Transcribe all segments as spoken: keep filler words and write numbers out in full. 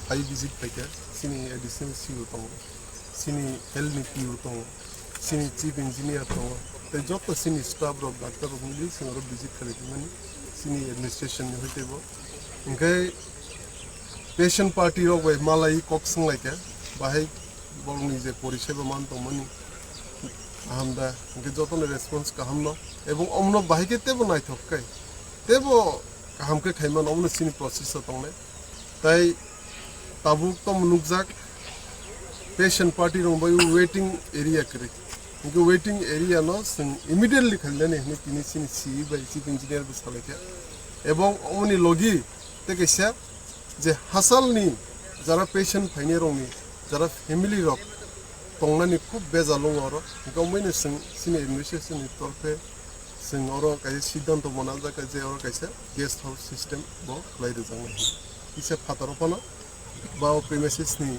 Phai visit phaikha, chini additional C E O tongo, chini health ni P O tongo, chini chief engineer tongo, tei joto chini staff rok, doctor rok mili chwng oro visit khlai tongmani chini administration ni hoi teibo. Hwnkhe patient party rok bai malai kok swnglaikha, bahai borokni je poriseba man tongmani kaham da, hwnkhe jotono response kaham no, ebong omono bahai khe teibo naithok khe, teibo kaham khe khaimano, omono chini process o tongnai. Tai tabuk tamo nukjak patient party rok bai waiting area kwrwi. Hwnkhe waiting area no chwng immediately khalinani hwnwi tini chini C E bai chief engineer bai salaikha. Ebong omoni logi tei kaisa je hasalni jara patient phainai rokni jara family rok tongnani khub bejal wngo oro. Hwnkhe omoino chwng chini administration ni torkhe chwng oro kaisa siddhanto mwnajak je oro kaisa guest house system bo khlai rwjaknai. Kisa phataro phano ba o premises ni,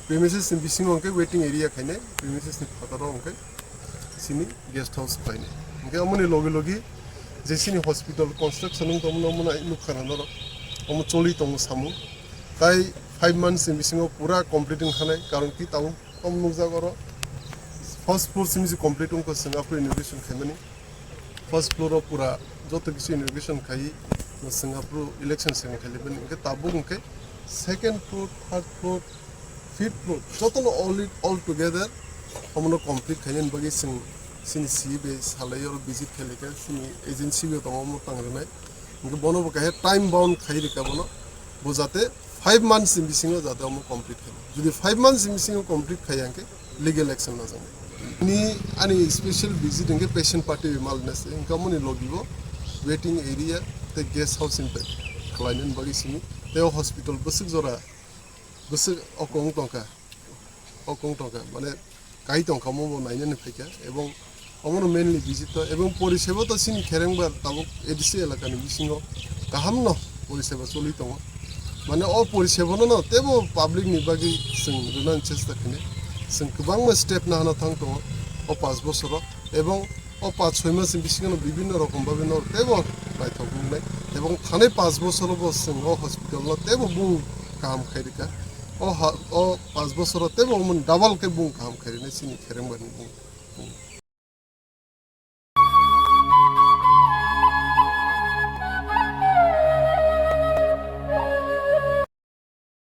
premises ni bisingo hwnkhe waiting area khainai, premises ni phataro hwnkhe chini guest house khlainai. Hwnkhe omoni logi logi je chini hospital construction wng tongmani omo nai nukha na norok, omo choli tongo samung. Tai five months ni bisingo pura complete wng khanai, karon ki tabuk omo nukjak oro first floor simi se complete wngkha, chwng aphuru inauguration khaimani. First floor o pura joto kisu inauguration khai no chwng aphuru election second khailibani, hwnkhe tabuk hwnkhe second floor, third floor, fifth floor jotono all, all together omono complete khainani bagwi chwng chini C E bai salai oro visit khailika, chini agency bo tongo omo tang rwnai. Hwnkhe bono bo kaisa time bound khai rika bono, bo jate five months ni bisingo jate omo complete khai. Jodi five months ni bisingo complete khai hwnkhe legal action lajaknai. Ni ani special visit hwnkhe patient party bai malna se, hwnkhe omoni logi bo waiting area tei guest house ni bai khlainani bagwi simi tei o hospital bwswk jora bwswk okong tongkha, okong tongkha, mane kai tongkha, omo bo nainani phaikha, ebong omono mainly visit to, ebong poriseba to chini kherengbar tabuk A D C elakani bisingo kahamno poriseba choli tongo, mane o porisebano no teibo public ni bagwi chwng rwnani chesta khainai, chwng kwbangma step nahana thang tongo o panch bosoro, ebong o panch soi mas ni bisingo no bibinno rokom babe no teibo naithok wngnai, ebong thanai panch bosoro bo chwng o hospital no teibo bung kaham khai rika. O ha, o panch bosoro teibo omo double khe bung kaham khai rinai chini kherengbar ni bung.